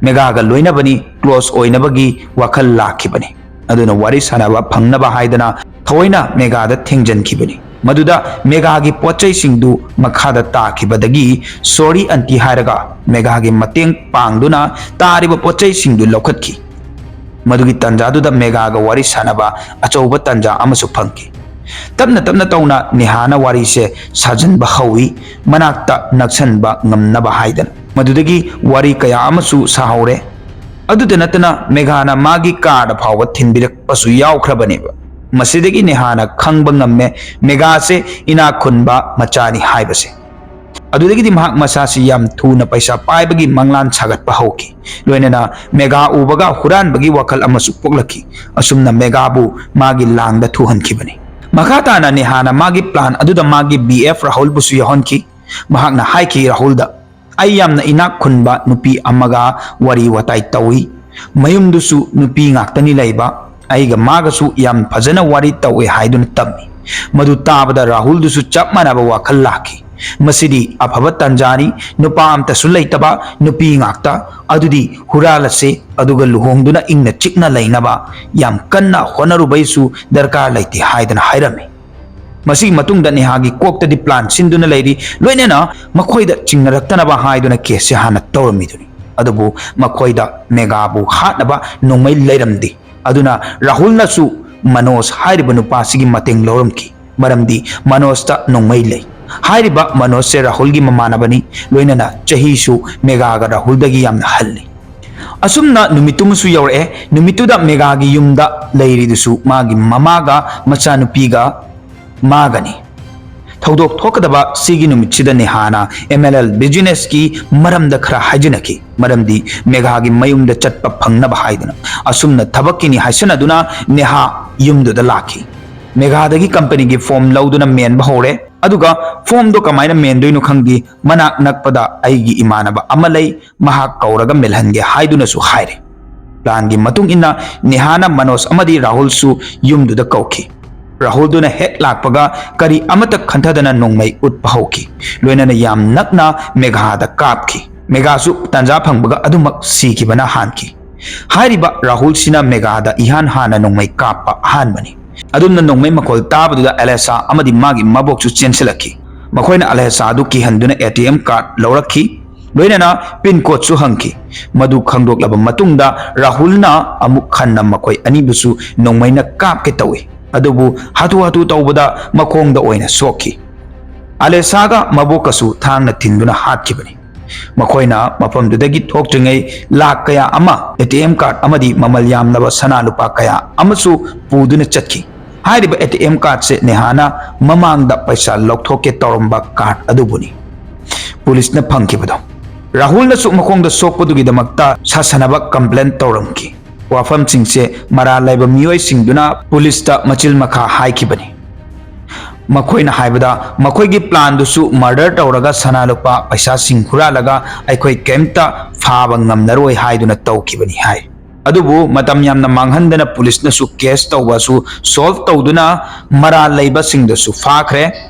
ꯃꯦꯒꯥꯒ ꯂꯣꯏꯅꯕꯅꯤ, close ꯑꯣꯏꯅꯕꯒꯤ ꯋꯥꯈꯜ ꯂꯥꯛꯈꯤꯕꯅꯤ꯫ ꯑꯗꯨꯅ ꯋꯥꯔꯤ ꯁꯥꯟꯅꯕ ꯐꯪꯅꯕ ꯍꯥꯏꯗꯅ ꯊꯑꯣꯏꯅ ꯃꯦꯒꯥꯗ ꯊꯦꯡꯖꯤꯟꯈꯤꯕꯅꯤ꯫ ꯃꯗꯨꯗ ꯃꯦꯒꯥꯒꯤ ꯄꯣꯠꯆꯩꯁꯤꯡꯗꯨ ꯃꯈꯥꯗ ꯇꯥꯈꯤꯕꯗꯒꯤ "Sorry aunty" ꯍꯥꯏꯔꯒ ꯃꯦꯒꯥꯒꯤ ꯃꯇꯦꯡ ꯄꯥꯡꯗꯨꯅ ꯇꯥꯔꯤꯕ ꯄꯣꯠꯆꯩꯁꯤꯡꯗꯨ ꯂꯧꯈꯠꯈꯤ꯫ ꯃꯗꯨꯒꯤ ꯇꯥꯟꯖꯥꯗꯨꯗ ꯃꯦꯒꯥꯒ ꯋꯥꯔꯤ ꯁꯥꯅꯕ ꯑꯆꯧꯕ ꯇꯥꯟꯖꯥ ꯑꯃꯁꯨ ꯐꯪꯈꯤ꯫ ꯇꯞꯅ ꯇꯞꯅ ꯇꯧꯅ ꯅꯦꯍꯥꯅ ꯋꯥꯔꯤꯁꯦ ꯁꯥꯖꯤꯟꯕ ꯍꯧꯏ, ꯃꯅꯥꯛꯇ ꯅꯛꯁꯟꯕ ꯉꯝꯅꯕ ꯍꯥꯏꯗꯅ꯫ ꯃꯗꯨꯗꯒꯤ ꯋꯥꯔꯤ ꯀꯌꯥ ꯑꯃꯁꯨ ꯁꯥꯍꯧꯔꯦ꯫ ꯑꯗꯨꯇ ꯅꯠꯇꯅ ꯃꯦꯒꯥꯅ ꯃꯥꯒꯤ ꯀꯥꯔꯗ ꯐꯥꯎꯕ ꯊꯤꯟꯕꯤꯔꯛꯄꯁꯨ ꯌꯥꯎꯈ꯭ꯔꯕꯅꯦꯕ꯫ ꯃꯁꯤꯗꯒꯤ ꯅꯦꯍꯥꯅ ꯈꯪꯕ ꯉꯝꯃꯦ, ꯃꯦꯒꯥꯁꯦ ꯏꯅꯥꯛ ꯈꯨꯟꯕ ꯃꯆꯥꯅꯤ ꯍꯥꯏꯕꯁꯦ꯫ ꯑꯗꯨꯗꯒꯤꯗꯤ ꯃꯍꯥꯛ ꯃꯁꯥꯁꯤ ꯌꯥꯝ ꯊꯨꯅ ꯄꯩꯁꯥ ꯄꯥꯏꯕꯒꯤ ꯃꯪꯂꯥꯟ ꯁꯥꯒꯠꯄ ꯍꯧꯈꯤ꯫ ꯂꯣꯏꯅꯅ ꯃꯦꯒꯥ ꯎꯕꯒ ꯍꯨꯔꯥꯟꯕꯒꯤ ꯋꯥꯈꯜ ꯑꯃꯁꯨ ꯄꯣꯛꯂꯛꯈꯤ꯫ ꯑꯁꯨꯝꯅ ꯃꯦꯒꯥꯕꯨ ꯃꯥꯒꯤ ꯂꯥꯡꯗ ꯊꯨꯍꯟꯈꯤꯕꯅꯤ꯫ ꯃꯈꯥ ꯇꯥꯅ ꯅꯦꯍꯥꯅ ꯃꯥꯒꯤ ꯄ꯭ꯂꯥꯟ ꯑꯗꯨꯗ ꯃꯥꯒꯤ ꯕꯤ ꯑꯦꯐ ꯔꯥꯍꯨꯜꯕꯨꯁꯨ ꯌꯥꯎꯍꯟꯈꯤ꯫ ꯃꯍꯥꯛꯅ ꯍꯥꯏꯈꯤ ꯔꯥꯍꯨꯜꯗ, "ꯑꯩ ꯌꯥꯝꯅ ꯏꯅꯥꯛ ꯈꯨꯟꯕ ꯅꯨꯄꯤ ꯑꯃꯒ ꯋꯥꯔꯤ ꯋꯥꯇꯥꯏ ꯇꯧꯏ꯫ ꯃꯌꯨꯝꯗꯨꯁꯨ ꯅꯨꯄꯤ ꯉꯥꯛꯇꯅꯤ ꯂꯩꯕ꯫ ꯑꯩꯒ ꯃꯥꯒꯁꯨ ꯌꯥꯝ ꯐꯖꯅ ꯋꯥꯔꯤ ꯇꯧꯏ" ꯍꯥꯏꯗꯨꯅ ꯇꯝꯃꯤ꯫ ꯃꯗꯨ ꯇꯥꯕꯗ ꯔꯥꯍꯨꯜꯗꯨꯁꯨ ꯆꯞ ꯃꯥꯟꯅꯕ ꯋꯥꯈꯜ ꯂꯥꯛꯈꯤ꯫ "ꯃꯁꯤꯗꯤ ꯑꯐꯕ ꯇꯥꯟꯖꯥꯅꯤ, ꯅꯨꯄꯥ ꯑꯝꯇꯁꯨ ꯂꯩꯇꯕ, ꯅꯨꯄꯤ ꯉꯥꯛꯇ꯫ ꯑꯗꯨꯗꯤ ꯍꯨꯔꯥꯜꯂꯁꯤ, ꯑꯗꯨꯒ ꯂꯨꯍꯣꯡꯗꯨꯅ ꯏꯪꯅ ꯆꯤꯛꯅ ꯂꯩꯅꯕ ꯌꯥꯝ ꯀꯟꯅ ꯍꯣꯠꯅꯔꯨꯕꯩꯁꯨ ꯗꯔꯀꯥꯔ ꯂꯩꯇꯦ" ꯍꯥꯏꯗꯅ ꯍꯥꯏꯔꯝꯃꯤ꯫ ꯃꯁꯤꯒꯤ ꯃꯇꯨꯡꯗ ꯅꯦꯍꯥꯒꯤ ꯀꯣꯛꯇꯗꯤ ꯄ꯭ꯂꯥꯟ ꯁꯤꯟꯗꯨꯅ ꯂꯩꯔꯤ, ꯂꯣꯏꯅꯅ ꯃꯈꯣꯏꯗ ꯆꯤꯡꯅꯔꯛꯇꯅꯕ ꯍꯥꯏꯗꯨꯅ ꯀꯦꯁꯁꯦ ꯍꯥꯟꯅ ꯇꯧꯔꯝꯃꯤꯗꯨꯅꯤ꯫ ꯑꯗꯨꯕꯨ ꯃꯈꯣꯏꯗ ꯃꯦꯒꯥꯕꯨ ꯍꯥꯠꯅꯕ ꯅꯣꯡꯃꯩ ꯂꯩꯔꯝꯗꯦ꯫ ꯑꯗꯨꯅ ꯔꯥꯍꯨꯜꯅꯁꯨ ꯃꯅꯣꯖ ꯍꯥꯏꯔꯤꯕ ꯅꯨꯄꯥꯁꯤꯒꯤ ꯃꯇꯦꯡ ꯂꯧꯔꯝꯈꯤ, ꯃꯔꯝꯗꯤ ꯃꯅꯣꯖꯇ ꯅꯣꯡꯃꯩ ꯂꯩ꯫ ꯍꯥꯏꯔꯤꯕ ꯃꯅꯣꯖꯁꯦ ꯔꯥꯍꯨꯜꯒꯤ ꯃꯃꯥꯟꯅꯕꯅꯤ, ꯂꯣꯏꯅꯅ ꯆꯍꯤꯁꯨ ꯃꯦꯒꯥꯒ ꯔꯥꯍꯨꯜꯗꯒꯤ ꯌꯥꯝꯅ ꯍꯜꯂꯤ꯫ ꯑꯁꯨꯝꯅ ꯅꯨꯃꯤꯠꯇꯨꯃꯁꯨ ꯌꯧꯔꯛꯑꯦ꯫ ꯅꯨꯃꯤꯠꯇꯨꯗ ꯃꯦꯒꯥꯒꯤ ꯌꯨꯝꯗ ꯂꯩꯔꯤꯗꯨꯁꯨ ꯃꯥꯒꯤ ꯃꯃꯥꯒ ꯃꯆꯥꯅꯨꯄꯤꯒ ꯃꯥꯒꯅꯤ꯫ ꯊꯧꯗꯣꯛ ꯊꯣꯛꯀꯗꯕ ꯁꯤꯒꯤ ꯅꯨꯃꯤꯠꯁꯤꯗ ꯅꯦꯍꯥꯅ ꯑꯦꯝ ꯑꯦꯜ ꯑꯦꯜ ꯕꯤꯖꯤꯅꯦꯁꯀꯤ ꯃꯔꯝꯗ ꯈꯔ ꯍꯥꯏꯖꯤꯟꯅꯈꯤ, ꯃꯔꯝꯗꯤ ꯃꯦꯒꯥꯒꯤ ꯃꯌꯨꯝꯗ ꯆꯠꯄ ꯐꯪꯅꯕ ꯍꯥꯏꯗꯨꯅ꯫ ꯑꯁꯨꯝꯅ ꯊꯕꯛꯀꯤꯅꯤ ꯍꯥꯏꯁꯟꯅꯗꯨꯅ ꯅꯦꯍꯥ ꯌꯨꯝꯗꯨꯗ ꯂꯥꯛꯈꯤ꯫ ꯃꯦꯒꯥꯗꯒꯤ ꯀꯝꯄꯅꯤꯒꯤ ꯐꯣꯝ ꯂꯧꯗꯨꯅ ꯃꯦꯟꯕ ꯍꯧꯔꯦ꯫ ꯑꯗꯨꯒ ꯐꯣꯝꯗꯣ ꯀꯃꯥꯏꯅ ꯃꯦꯟꯗꯣꯏꯅꯣ ꯈꯪꯗꯦ, ꯃꯅꯥꯛ ꯅꯛꯄꯗ ꯑꯩꯒꯤ ꯏꯃꯥꯟꯅꯕ ꯑꯃ ꯂꯩ, ꯃꯍꯥꯛ ꯀꯧꯔꯒ ꯃꯦꯜꯍꯟꯒꯦ ꯍꯥꯏꯗꯨꯅꯁꯨ ꯍꯥꯏꯔꯦ꯫ ꯄ꯭ꯂꯥꯟꯒꯤ ꯃꯇꯨꯡ ꯏꯟꯅ ꯅꯦꯍꯥꯅ ꯃꯅꯣꯖ ꯑꯃꯗꯤ ꯔꯥꯍꯨꯜꯁꯨ ꯌꯨꯝꯗꯨꯗ ꯀꯧꯈꯤ꯫ ꯔꯥꯍꯨꯜꯗꯨꯅ ꯍꯦꯛ ꯂꯥꯛꯄꯒ ꯀꯔꯤ ꯑꯃꯠꯇ ꯈꯟꯊꯗꯅ ꯅꯣꯡꯃꯩ ꯎꯠꯄ ꯍꯧꯈꯤ, ꯂꯣꯏꯅꯅ ꯌꯥꯝ ꯅꯛꯅ ꯃꯦꯘꯥꯗ ꯀꯥꯞꯈꯤ꯫ ꯃꯦꯘꯥꯁꯨ ꯇꯥꯟꯖꯥ ꯐꯪꯕꯒ ꯑꯗꯨꯃꯛ ꯁꯤꯈꯤꯕꯅ ꯍꯥꯟꯈꯤ꯫ ꯍꯥꯏꯔꯤꯕ ꯔꯥꯍꯨꯜꯁꯤꯅ ꯃꯦꯘꯥꯗ ꯏꯍꯥꯟ ꯍꯥꯟꯅ ꯅꯣꯡꯃꯩ ꯀꯥꯞꯄ ꯑꯍꯥꯟꯕꯅꯤ꯫ ꯑꯗꯨꯝꯅ ꯅꯣꯡꯃꯩ ꯃꯈꯣꯜ ꯇꯥꯕꯗꯨꯗ ꯑꯂꯦꯁꯥ ꯑꯃꯗꯤ ꯃꯥꯒꯤ ꯃꯕꯣꯛꯁꯨ ꯆꯦꯟꯁꯤꯜꯂꯛꯈꯤ꯫ ꯃꯈꯣꯏꯅ ꯑꯂꯦꯁꯥ ꯑꯗꯨ ꯀꯤꯍꯟꯗꯨꯅ ꯑꯦ ꯇꯤ ꯑꯦꯝ ꯀꯥꯔꯗ ꯂꯧꯔꯛꯈꯤ꯫ ꯂꯣꯏꯅꯅ ꯄꯤꯟ ꯀꯣꯗꯁꯨ ꯍꯪꯈꯤ꯫ ꯃꯗꯨ ꯈꯪꯗꯣꯛꯂꯕ ꯃꯇꯨꯡꯗ ꯔꯥꯍꯨꯜꯅ ꯑꯃꯨꯛ ꯍꯟꯅ ꯃꯈꯣꯏ ꯑꯅꯤꯕꯨꯁꯨ ꯅꯣꯡꯃꯩꯅ ꯀꯥꯞꯀꯦ ꯇꯧꯏ꯫ ꯑꯗꯨꯕꯨ ꯍꯥꯊꯨ ꯍꯥꯊꯨ ꯇꯧꯕꯗ ꯃꯈꯣꯡꯗ ꯑꯣꯏꯅ ꯁꯣꯛꯈꯤ꯫ ꯑꯂꯦꯁꯥꯒ ꯃꯕꯣꯛꯀꯁꯨ ꯊꯥꯡꯅ ꯊꯤꯟꯗꯨꯅ ꯍꯥꯠꯈꯤꯕꯅꯤ꯫ ꯃꯈꯣꯏꯅ ꯃꯐꯝꯗꯨꯗꯒꯤ ꯊꯣꯛꯇ꯭ꯔꯤꯉꯩ ꯂꯥꯈ ꯀꯌꯥ ꯑꯃ, ꯑꯦ ꯇꯤ ꯑꯦꯝ ꯀꯥꯔꯗ ꯑꯃꯗꯤ ꯃꯃꯜ ꯌꯥꯝꯂꯕ ꯁꯅꯥ ꯂꯨꯄꯥ ꯀꯌꯥ ꯑꯃꯁꯨ ꯄꯨꯗꯨꯅ ꯆꯠꯈꯤ꯫ ꯍꯥꯏꯔꯤꯕ ꯑꯦ ꯇꯤ ꯑꯦꯝ ꯀꯥꯔꯗꯁꯦ ꯅꯦꯍꯥꯅ ꯃꯃꯥꯡꯗ ꯄꯩꯁꯥ ꯂꯧꯊꯣꯛꯀꯦ ꯇꯧꯔꯝꯕ ꯀꯥꯔꯗ ꯑꯗꯨꯕꯨꯅꯤ ꯄꯨꯂꯤꯁꯅ ꯐꯪꯈꯤꯕꯗꯣ꯫ ꯔꯥꯍꯨꯜꯅꯁꯨ ꯃꯈꯣꯡꯗ ꯁꯣꯛꯄꯗꯨꯒꯤꯗꯃꯛꯇ ꯁꯥꯁꯟꯅꯕ ꯀꯝꯄ꯭ꯂꯦꯟ ꯇꯧꯔꯝꯈꯤ꯫ ꯋꯥꯐꯝꯁꯤꯡꯁꯦ ꯃꯔꯥꯜ ꯂꯩꯕ ꯃꯤꯑꯣꯏꯁꯤꯡꯗꯨꯅ ꯄꯨꯂꯤꯁꯇ ꯃꯆꯤꯜ ꯃꯈꯥ ꯍꯥꯏꯈꯤꯕꯅꯤ꯫ ꯃꯈꯣꯏꯅ ꯍꯥꯏꯕꯗ, ꯃꯈꯣꯏꯒꯤ ꯄ꯭ꯂꯥꯟꯗꯨꯁꯨ ꯃꯔꯗꯔ ꯇꯧꯔꯒ ꯁꯅꯥ ꯂꯨꯄꯥ ꯄꯩꯁꯥꯁꯤꯡ ꯍꯨꯔꯥꯜꯂꯒ ꯑꯩꯈꯣꯏ ꯀꯩꯝꯇ ꯐꯥꯕ ꯉꯝꯅꯔꯣꯏ ꯍꯥꯏꯗꯨꯅ ꯇꯧꯈꯤꯕꯅꯤ ꯍꯥꯏ꯫ ꯑꯗꯨꯕꯨ ꯃꯇꯝ ꯌꯥꯝꯅ ꯃꯥꯡꯍꯟꯗꯅ ꯄꯨꯂꯤꯁꯅꯁꯨ ꯀꯦꯁ ꯇꯧꯕꯁꯨ ꯁꯣꯜꯚ ꯇꯧꯗꯨꯅ ꯃꯔꯥꯜ ꯂꯩꯕꯁꯤꯡꯗꯨꯁꯨ ꯐꯥꯈ꯭ꯔꯦ꯫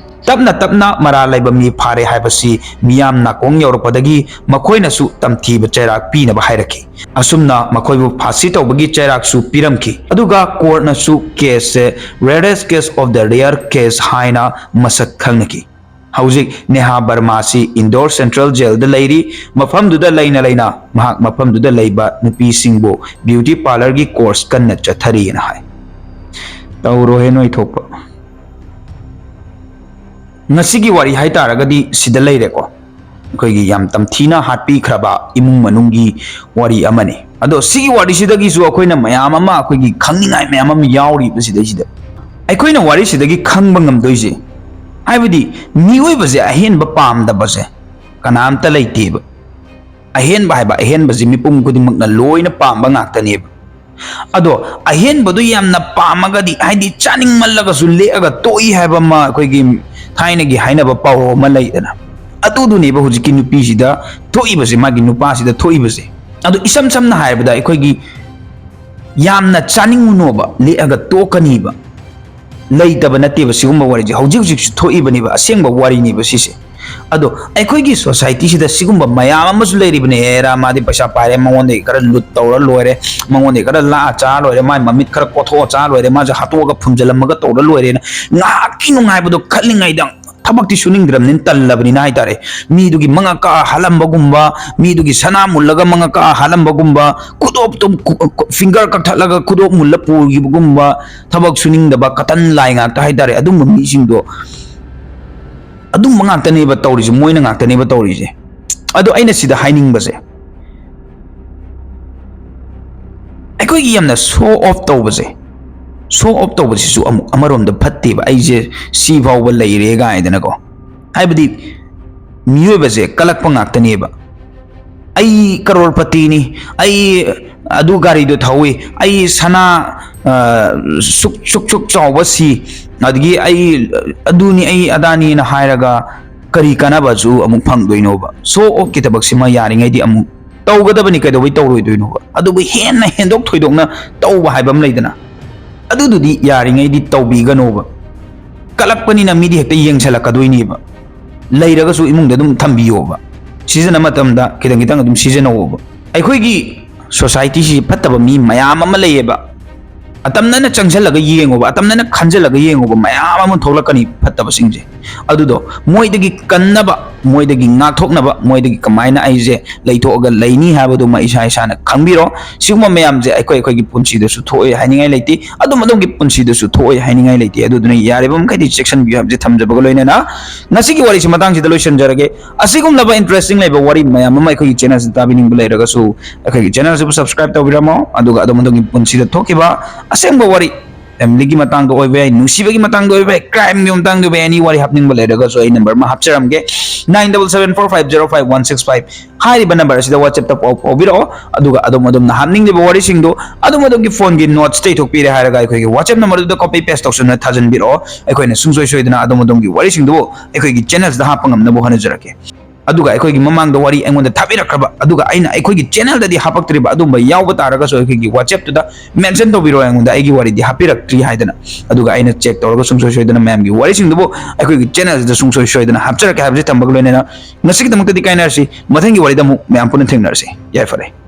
ꯇꯞꯅ ꯇꯞꯅ ꯃꯔꯥꯜ ꯂꯩꯕ ꯃꯤ ꯐꯥꯔꯦ ꯍꯥꯏꯕꯁꯤ ꯃꯤꯌꯥꯝ ꯅꯥꯀꯣꯡ ꯌꯧꯔꯛꯄꯗꯒꯤ ꯃꯈꯣꯏꯅꯁꯨ ꯇꯝꯊꯤꯕ ꯆꯩꯔꯥꯛ ꯄꯤꯅꯕ ꯍꯥꯏꯔꯛꯈꯤ꯫ ꯑꯁꯨꯝꯅ ꯃꯈꯣꯏꯕꯨ ꯐꯥꯁꯤ ꯇꯧꯕꯒꯤ ꯆꯩꯔꯥꯛꯁꯨ ꯄꯤꯔꯝꯈꯤ꯫ ꯑꯗꯨꯒ ꯀꯣꯔꯠꯅꯁꯨ ꯀꯦꯁꯁꯦ rarest case of the rare case ꯍꯥꯏꯅ ꯃꯁꯛ ꯈꯪꯅꯈꯤ꯫ ꯍꯧꯖꯤꯛ ꯅꯦꯍꯥ ꯕꯔꯃꯥꯁꯤ ꯏꯟꯗꯣꯔ ꯁꯦꯟꯇ꯭ꯔꯦꯜ ꯖꯦꯜꯗ ꯂꯩꯔꯤ꯫ ꯃꯐꯝꯗꯨꯗ ꯂꯩꯅ ꯂꯩꯅ ꯃꯍꯥꯛ ꯃꯐꯝꯗꯨꯗ ꯂꯩꯕ ꯅꯨꯄꯤꯁꯤꯡꯕꯨ ꯕ꯭ꯌꯨꯇꯤ ꯄꯥꯔꯂꯔꯒꯤ ꯀꯣꯔꯁ ꯀꯟꯅ ꯆꯠꯊꯔꯤꯅ ꯍꯥꯏ꯫ ꯇꯧꯔꯣꯍꯦ ꯅꯣꯏ ꯊꯣꯛꯄ꯫ ꯉꯁꯤꯒꯤ ꯋꯥꯔꯤ ꯍꯥꯏꯇꯥꯔꯒꯗꯤ ꯁꯤꯗ ꯂꯩꯔꯦꯀꯣ꯫ ꯑꯩꯈꯣꯏꯒꯤ ꯌꯥꯝ ꯇꯝꯊꯤꯅ ꯍꯥꯠꯄꯤꯈ꯭ꯔꯕ ꯏꯃꯨꯡ ꯃꯅꯨꯡꯒꯤ ꯋꯥꯔꯤ ꯑꯃꯅꯤ꯫ ꯑꯗꯣ ꯁꯤꯒꯤ ꯋꯥꯔꯤꯁꯤꯗꯒꯤꯁꯨ ꯑꯩꯈꯣꯏꯅ ꯃꯌꯥꯝ ꯑꯃ, ꯑꯩꯈꯣꯏꯒꯤ ꯈꯪꯅꯤꯡꯉꯥꯏ ꯃꯌꯥꯝ ꯑꯃ ꯌꯥꯎꯔꯤꯕ ꯁꯤꯗꯩꯁꯤꯗ꯫ ꯑꯩꯈꯣꯏꯅ ꯋꯥꯔꯤꯁꯤꯗꯒꯤ ꯈꯪꯕ ꯉꯝꯗꯣꯏꯁꯦ, ꯍꯥꯏꯕꯗꯤ ꯃꯤꯑꯣꯏꯕꯁꯦ ꯑꯍꯦꯟꯕ ꯄꯥꯝꯗꯕꯁꯦ ꯀꯅꯥꯝꯇ ꯂꯩꯇꯦꯕ꯫ ꯑꯍꯦꯟꯕ ꯍꯥꯏꯕ, ꯑꯍꯦꯟꯕꯁꯤ ꯃꯤꯄꯨꯝ ꯈꯨꯗꯤꯡꯃꯛꯅ ꯂꯣꯏꯅ ꯄꯥꯝꯕ ꯉꯥꯛꯇꯅꯦꯕ꯫ ꯑꯗꯣ ꯑꯍꯦꯟꯕꯗꯨ ꯌꯥꯝꯅ ꯄꯥꯝꯃꯒꯗꯤ, ꯍꯥꯏꯗꯤ ꯆꯥꯅꯤꯡꯃꯜꯂꯒꯁꯨ ꯂꯦꯛꯑꯒ ꯇꯣꯛꯏ ꯍꯥꯏꯕ ꯑꯃ ꯑꯩꯈꯣꯏꯒꯤ ꯊꯥꯏꯅꯒꯤ ꯍꯥꯏꯅꯕ ꯄꯥꯎꯔꯧ ꯑꯃ ꯂꯩꯗꯅ, ꯑꯗꯨꯗꯨꯅꯦꯕ ꯍꯧꯖꯤꯛꯀꯤ ꯅꯨꯄꯤꯁꯤꯗ ꯊꯣꯛꯏꯕꯁꯦ, ꯃꯥꯒꯤ ꯅꯨꯄꯥꯁꯤꯗ ꯊꯣꯛꯏꯕꯁꯦ꯫ ꯑꯗꯣ ꯏꯁꯝ ꯁꯝꯅ ꯍꯥꯏꯔꯕꯗ, ꯑꯩꯈꯣꯏꯒꯤ ꯌꯥꯝꯅ ꯆꯥꯅꯤꯡꯉꯨꯅꯣꯕ, ꯂꯦꯛꯑꯒ ꯇꯣꯛꯀꯅꯤꯕ꯫ ꯂꯩꯇꯕ ꯅꯠꯇꯦꯕ ꯁꯤꯒꯨꯝꯕ ꯋꯥꯔꯤꯁꯦ, ꯍꯧꯖꯤꯛ ꯍꯧꯖꯤꯛꯁꯨ ꯊꯣꯛꯏꯕꯅꯦꯕ, ꯑꯁꯦꯡꯕ ꯋꯥꯔꯤꯅꯦꯕ ꯁꯤꯁꯦ꯫ ꯑꯗꯣ ꯑꯩꯈꯣꯏꯒꯤ ꯁꯣꯁꯥꯏꯇꯤꯁꯤꯗ ꯁꯤꯒꯨꯝꯕ ꯃꯌꯥꯝ ꯑꯃꯁꯨ ꯂꯩꯔꯤꯕꯅꯦ꯫ ꯑꯦꯔꯥ, ꯃꯥꯗꯤ ꯄꯩꯁꯥ ꯄꯥꯏꯔꯦ, ꯃꯉꯣꯟꯗꯒꯤ ꯈꯔ ꯂꯨꯠ ꯇꯧꯔ ꯂꯣꯏꯔꯦ, ꯃꯉꯣꯟꯗꯒꯤ ꯈꯔ ꯂꯥꯛꯑ ꯆꯥ ꯂꯣꯏꯔꯦ, ꯃꯥꯏ ꯃꯃꯤꯠ ꯈꯔ ꯀꯣꯊꯣꯛꯑ ꯆꯥ ꯂꯣꯏꯔꯦ, ꯃꯥꯁꯦ ꯍꯥꯠꯇꯣꯛꯑꯒ ꯐꯨꯝꯖꯤꯜꯂꯝꯃꯒ ꯇꯧꯔ ꯂꯣꯏꯔꯦꯅ ꯉꯥꯏꯍꯥꯛꯀꯤ ꯅꯨꯡꯉꯥꯏꯕꯗꯣ ꯈꯜꯂꯤꯉꯩꯗ ꯊꯕꯛꯇꯤ ꯁꯨꯅꯤꯡꯗ꯭ꯔꯕꯅꯤꯅ, ꯇꯜꯂꯕꯅꯤꯅ ꯍꯥꯏꯇꯥꯔꯦ꯫ ꯃꯤꯗꯨꯒꯤ ꯃꯉꯛ ꯀꯛꯑ ꯍꯥꯠꯂꯝꯕꯒꯨꯝꯕ, ꯃꯤꯗꯨꯒꯤ ꯁꯅꯥ ꯃꯨꯜꯂꯒ ꯃꯉꯛ ꯀꯛꯑ ꯍꯥꯠꯂꯝꯕꯒꯨꯝꯕ, ꯈꯨꯗꯣꯞꯇꯣ ꯐꯤꯡꯒꯔ ꯀꯛꯊꯠꯂꯒ ꯈꯨꯗꯣꯞ ꯃꯨꯜꯂ ꯄꯨꯈꯤꯕꯒꯨꯝꯕ, ꯊꯕꯛ ꯁꯨꯅꯤꯡꯗꯕ ꯀꯇꯟ ꯂꯥꯏ ꯉꯥꯛꯇ ꯍꯥꯏꯇꯥꯔꯦ꯫ ꯑꯗꯨꯝꯕ ꯃꯤꯁꯤꯡꯗꯣ, ꯑꯗꯨꯝꯕ ꯉꯥꯛꯇꯅꯦꯕ ꯇꯧꯔꯤꯁꯦ, ꯃꯣꯏꯅ ꯉꯥꯛꯇꯅꯦꯕ ꯇꯧꯔꯤꯁꯦ꯫ ꯑꯗꯣ ꯑꯩꯅ ꯁꯤꯗ ꯍꯥꯏꯅꯤꯡꯕꯁꯦ, ꯑꯩꯈꯣꯏꯒꯤ ꯌꯥꯝꯅ ꯁꯣ ꯑꯣꯐ ꯇꯧꯕꯁꯦ, ꯁꯣ ꯑꯣꯐ ꯇꯧꯕꯁꯤꯁꯨ ꯑꯃꯨꯛ ꯑꯃꯔꯣꯝꯗ ꯐꯠꯇꯦꯕ꯫ "ꯑꯩꯁꯦ ꯁꯤ ꯐꯥꯎꯕ ꯂꯩꯔꯦ" ꯀꯥꯏꯗꯅꯀꯣ꯫ ꯍꯥꯏꯕꯗꯤ ꯃꯤꯑꯣꯏꯕꯁꯦ ꯀꯜꯂꯛꯄ ꯉꯥꯛꯇꯅꯦꯕ꯫ "ꯑꯩ ꯀꯔꯣꯔꯄꯇꯤꯅꯤ, ꯑꯩ ꯑꯗꯨ ꯒꯥꯔꯤꯗꯣ ꯊꯧꯏ, ꯑꯩ ꯁꯅꯥ, ꯑ, ꯁꯨꯛ ꯁꯨꯛ ꯁꯨꯛ ꯆꯥꯎꯕ ꯁꯤ, ꯑꯗꯒꯤ ꯑꯩ ꯑꯗꯨꯅꯤ, ꯑꯩ ꯑꯗꯥꯅꯤꯅ" ꯍꯥꯏꯔꯒ ꯀꯔꯤ ꯀꯥꯟꯅꯕꯁꯨ ꯑꯃꯨꯛ ꯐꯪꯗꯣꯏꯅꯣꯕ? ꯁꯣ ꯑꯣꯐꯀꯤ ꯊꯕꯛꯁꯤꯃ ꯌꯥꯔꯤꯉꯩꯗꯤ ꯑꯃꯨꯛ ꯇꯧꯒꯗꯕꯅꯤ, ꯀꯩꯗꯧꯕꯩ ꯇꯧꯔꯣꯏꯗꯣꯏꯅꯣꯕ? ꯑꯗꯨꯕꯨ ꯍꯦꯟꯅ ꯍꯦꯟꯗꯣꯛ ꯊꯣꯏꯗꯣꯛꯅ ꯇꯧꯕ ꯍꯥꯏꯕ ꯑꯃ ꯂꯩꯗꯅ, ꯑꯗꯨꯗꯨꯗꯤ ꯌꯥꯔꯤꯉꯩꯗꯤ ꯇꯧꯕꯤꯒꯅꯣꯕ꯫ ꯀꯜꯂꯛꯄꯅꯤꯅ ꯃꯤꯗꯤ ꯍꯦꯛꯇ ꯌꯦꯡꯁꯜꯂꯛꯀꯗꯣꯏꯅꯦꯕ꯫ ꯂꯩꯔꯒꯁꯨ ꯏꯃꯨꯡꯗ ꯑꯗꯨꯝ ꯊꯝꯕꯤꯌꯣꯕ꯫ ꯁꯤꯖꯤꯟꯅ ꯃꯇꯝꯗ ꯈꯤꯇꯪ ꯈꯤꯇꯪ ꯑꯗꯨꯝ ꯁꯤꯖꯤꯟꯅꯧꯕ꯫ ꯑꯩꯈꯣꯏꯒꯤ ꯁꯣꯁꯥꯏꯇꯤꯁꯤ ꯐꯠꯇꯕ ꯃꯤ ꯃꯌꯥꯝ ꯑꯃ ꯂꯩꯌꯦꯕ꯫ ꯑꯇꯝꯅꯅ ꯆꯪꯁꯜꯂꯒ ꯌꯦꯡꯉꯣꯕ, ꯑꯇꯝꯅꯅ ꯈꯟꯖꯜꯂꯒ ꯌꯦꯡꯉꯣꯕ, ꯃꯌꯥꯝ ꯑꯃ ꯊꯣꯛꯂꯛꯀꯅꯤ ꯐꯠꯇꯕꯁꯤꯡꯁꯦ꯫ ꯑꯗꯨꯗꯣ ꯃꯣꯏꯗꯒꯤ ꯀꯟꯅꯕ, ꯃꯣꯏꯗꯒꯤ ꯉꯥꯛꯊꯣꯛꯅꯕ, ꯃꯣꯏꯗꯒꯤ ꯀꯃꯥꯏꯅ ꯑꯩꯁꯦ ꯂꯩꯊꯣꯛꯑꯒ ꯂꯩꯅꯤ ꯍꯥꯏꯕꯗꯨꯃ ꯏꯁꯥ ꯏꯁꯥꯅ ꯈꯪꯕꯤꯔꯣ꯫ ꯁꯤꯒꯨꯝꯕ ꯃꯌꯥꯝꯁꯦ ꯑꯩꯈꯣꯏ ꯑꯩꯈꯣꯏꯒꯤ ꯄꯨꯟꯁꯤꯗꯁꯨ ꯊꯣꯛꯑꯦ ꯍꯥꯏꯅꯤꯡꯉꯥꯏ ꯂꯩꯇꯦ, ꯑꯗꯨꯝ ꯑꯗꯣꯝꯒꯤ ꯄꯨꯟꯁꯤꯗꯁꯨ ꯊꯣꯛꯑꯦ ꯍꯥꯏꯅꯤꯡꯉꯥꯏ ꯂꯩꯇꯦ꯫ ꯑꯗꯨꯗꯨꯅ ꯌꯥꯔꯤꯕ ꯃꯈꯩꯗꯤ ꯆꯦꯛꯁꯤꯟꯕꯤꯌꯨ ꯍꯥꯏꯕꯁꯦ ꯊꯝꯖꯕꯒ ꯂꯣꯏꯅꯅ ꯉꯁꯤꯒꯤ ꯋꯥꯔꯤꯁꯤ ꯃꯇꯥꯡꯁꯤꯗ ꯂꯣꯏꯁꯤꯟꯖꯔꯒꯦ꯫ ꯑꯁꯤꯒꯨꯝꯂꯕ ꯏꯟꯇꯔꯦꯁꯇꯤꯡ ꯂꯩꯕ ꯋꯥꯔꯤ ꯃꯌꯥꯝ ꯑꯃ ꯑꯩꯈꯣꯏꯒꯤ ꯆꯦꯅꯦꯜꯁꯤꯗ ꯇꯥꯕꯤꯅꯤꯡꯕ ꯂꯩꯔꯒꯁꯨ ꯑꯩꯈꯣꯏꯒꯤ ꯆꯦꯅꯦꯜꯁꯤꯕꯨ ꯁꯕꯁꯀ꯭ꯔꯥꯏꯕ ꯇꯧꯕꯤꯔꯝꯃꯣ, ꯑꯗꯨꯒ ꯑꯗꯣꯝ ꯑꯗꯣꯝꯒꯤ ꯄꯨꯟꯁꯤꯗ ꯊꯣꯛꯈꯤꯕ ꯑꯁꯦꯡꯕ ꯋꯥꯔꯤ, ꯐꯦꯃꯤꯂꯤꯒꯤ ꯃꯇꯥꯡꯗ ꯑꯣꯏꯕ ꯌꯥꯏ, ꯅꯨꯡꯁꯤꯕꯒꯤ ꯃꯇꯥꯡꯗ ꯑꯣꯏꯕ ꯌꯥꯏ, ꯀ꯭ꯔꯥꯏꯝꯒꯤ ꯃꯇꯥꯡꯗ ꯑꯣꯏꯕ ꯌꯥꯏ, ꯑꯦꯅꯤ ꯋꯥꯔꯤ ꯍꯥꯞꯅꯤꯡꯕ ꯂꯩꯔꯒꯁꯨ ꯑꯩ ꯅꯝꯕꯔ ꯑꯃ ꯍꯥꯞꯆꯔꯝꯒꯦ, nine double seven four five zero five one six five꯫ ꯍꯥꯏꯔꯤꯕ ꯅꯝꯕꯔ ꯑꯁꯤꯗ WhatsApp-ꯇ ꯄꯥꯎ ꯐꯥꯎꯕꯤꯔꯛꯑꯣ, ꯑꯗꯨꯒ ꯑꯗꯣꯝ ꯑꯗꯣꯝꯅ ꯍꯥꯞꯅꯤꯡꯂꯤꯕ ꯋꯥꯔꯤꯁꯤꯡꯗꯨ ꯑꯗꯣꯝ ꯑꯗꯣꯝꯒꯤ ꯐꯣꯟꯒꯤ ꯅꯣꯠꯁꯇ ꯏꯊꯣꯛꯄꯤꯔꯦ ꯍꯥꯏꯔꯒ ꯑꯩꯈꯣꯏꯒꯤ WhatsApp ꯅꯝꯕꯔꯗꯨꯗ ꯀꯣꯄꯤ ꯄꯦꯁ ꯇꯧꯁꯟꯅ ꯊꯥꯖꯤꯟꯕꯤꯔꯛꯑꯣ꯫ ꯑꯩꯈꯣꯏꯅ ꯁꯨꯡꯁꯣꯏ ꯁꯣꯏꯗꯅ ꯑꯗꯣꯝ ꯑꯗꯣꯝꯒꯤ ꯋꯥꯔꯤꯁꯤꯡꯗꯨꯕꯨ ꯑꯩꯈꯣꯏꯒꯤ ꯆꯦꯅꯦꯜꯁꯤꯗ ꯍꯥꯞꯄ ꯉꯝꯅꯕ ꯍꯣꯠꯅꯖꯔꯛꯀꯦ꯫ ꯑꯗꯨꯒ ꯑꯩꯈꯣꯏꯒꯤ ꯃꯃꯥꯡꯗ ꯋꯥꯔꯤ ꯑꯩꯉꯣꯟꯗ ꯊꯥꯕꯤꯔꯛꯈ꯭ꯔꯕ, ꯑꯗꯨꯒ ꯑꯩꯅ ꯑꯩꯈꯣꯏꯒꯤ ꯆꯦꯅꯦꯜꯗꯗꯤ ꯍꯥꯄꯛꯇ꯭ꯔꯤꯕ ꯑꯗꯨꯝꯕ ꯌꯥꯎꯕ ꯇꯥꯔꯒꯁꯨ ꯑꯩꯈꯣꯏꯒꯤ WhatsApp-ꯇꯨꯗ ꯃꯦꯟꯁꯟ ꯇꯧꯕꯤꯔꯛꯑꯣ ꯑꯩꯉꯣꯟꯗ, "ꯑꯩꯒꯤ ꯋꯥꯔꯤꯗꯤ ꯍꯥꯞꯄꯤꯔꯛꯇ꯭ꯔꯤ" ꯍꯥꯏꯗꯅ꯫ ꯑꯗꯨꯒ ꯑꯩꯅ ꯆꯦꯛ ꯇꯧꯔꯒ ꯁꯨꯡꯁꯣꯏ ꯁꯣꯏꯗꯅ ꯃꯌꯥꯝꯒꯤ ꯋꯥꯔꯤꯁꯤꯡꯗꯨꯕꯨ ꯑꯩꯈꯣꯏꯒꯤ ꯆꯦꯅꯦꯜꯁꯤꯗ ꯁꯨꯡꯁꯣꯏ ꯁꯣꯏꯗꯅ ꯍꯥꯞꯆꯔꯛꯀꯦ ꯍꯥꯏꯕꯁꯤ ꯊꯝꯕꯒ ꯂꯣꯏꯅꯅ ꯉꯁꯤꯒꯤꯗꯃꯛꯇꯗꯤ ꯀꯥꯏꯅꯔꯁꯤ꯫ ꯃꯊꯪꯒꯤ ꯋꯥꯔꯤꯗ ꯑꯃꯨꯛ ꯃꯌꯥꯝ ꯄꯨꯟꯅ ꯊꯦꯡꯅꯔꯁꯤ꯫ ꯌꯥꯏꯐꯔꯦ꯫